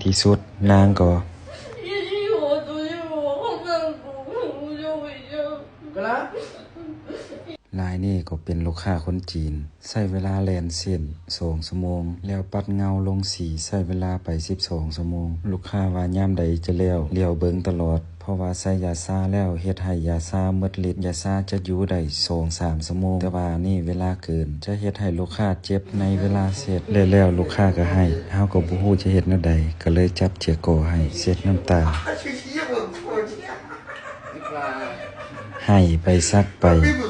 ທີ່ສຸດນາງກໍ ລາຍນີ້ກໍເປັນລູກຄ້າຄົນຈີນ ໃຊ້ເວລາແລ່ນເສັ້ນສອງຊົ່ວໂມງ ແລ້ວປັດເງົາລົງສີໃຊ້ເວລາໄປສິບສອງຊົ່ວໂມງ. ລູກຄ້າວ່າຍາມໃດຈະແລ້ວ ຫຼຽວເບິ່ງຕະຫຼອດ ເພາະວ່າໃສ່ຢາຊາແລ້ວເຮັດໃຫ້ຢາຊາໝົດລິດ, ຢາຊາຈະຢູ່ໄດ້ສອງສາມຊົ່ວໂມງ ແຕ່ວ່ານີ້ເວລາເກີນ ຈະເຮັດໃຫ້ລູກຄ້າເຈັບໃນເວລາເຊັດ ແລະແລ້ວລູກຄ້າກໍໄຫ້ ເຮົາກໍບໍ່ຮູ້ຈະເຮັດແນວໃດ ກໍເລີຍຈັບເຈຍກໍໃຫ້ເຊັດນ້ຳຕາ. ໄຫ້ໄປສັກໄປ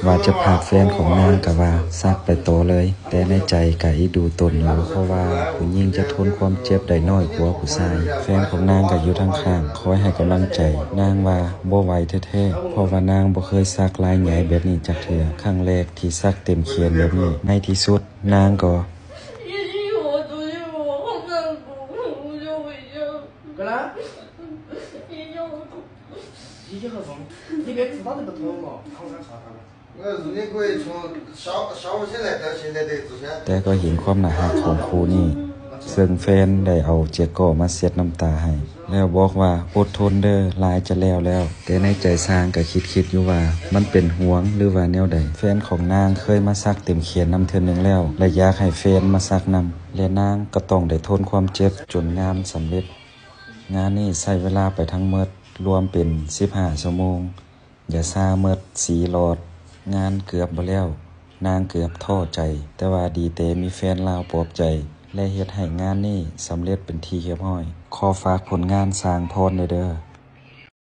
ວ່າຈະພາກແຟນຂອງນາງກະວ່າສັກໄປຕໍ່ເລີຍ ແຕ່ໃນໃຈກະອິດດູຕົນຢູ່ ເພາະວ່າຜູ້ຍິງຈະທົນຄວາມເຈັບໄດ້ນ້ອຍກວ່າຜູ້ຊາຍ. ແຟນຂອງນາງກະຢູ່ທາງຂ້າງຄອຍໃຫ້ກຳລັງໃຈ. ນາງວ່າບໍ່ໄຫວແທ້ໆ ເພາະວ່ານາງບໍ່ເຄີຍສັກລາຍໃຫຍ່ແບບນີ້ຈັກເທື່ອ ຄັ້ງແລກທີ່ສັກເຕັມແຂນແບບນີ້. ໃນທີ່ສຸດນາງກໍ ແຕ່ກໍເຫັນຄວາມໜ້າຮັກຂອງຄູ່ນີ້ ເຊິ່ງແຟນໄດ້ເອົາເຈຍກໍມາເຊັດນ້ຳຕາໃຫ້ ແລ້ວບອກວ່າ ອົດທົນເດີ ລາຍຈະແລ້ວແລ້ວ. ແຕ່ໃນໃຈຊ່າງກໍຄິດໆຢູ່ວ່າ ມັນເປັນຫ່ວງ ຫຼືວ່າແນວໃດ. ແຟນຂອງນາງເຄີຍມາສັກເຕັມແຂນນຳເທື່ອໜຶ່ງແລ້ວ ແລະຢາກໃຫ້ແຟນມາສັກນຳ ແລະນາງກໍຕ້ອງໄດ້ທົນຄວາມເຈັບຈົນງານສຳເລັດ. ງານນີ້ໃຊ້ເວລາໄປທັງໝົດລວມເປັນສິບຫ້າຊົ່ວໂມງ. ຢາຊາໝົດສີ່ຫຼອດ ງານເກືອບບໍ່ແລ້ວ ນາງເກືອບທໍ້ໃຈ ແຕ່ວ່າດີແຕ່ມີແຟນລາວປອບໃຈ ແລະເຮັດໃຫ້ງານນີ້ສຳເລັດເປັນທີ່ຮຽບຮ້ອຍ. ຂໍຝາກຜົນງານຊ່າງພອນແດ່ເດີ.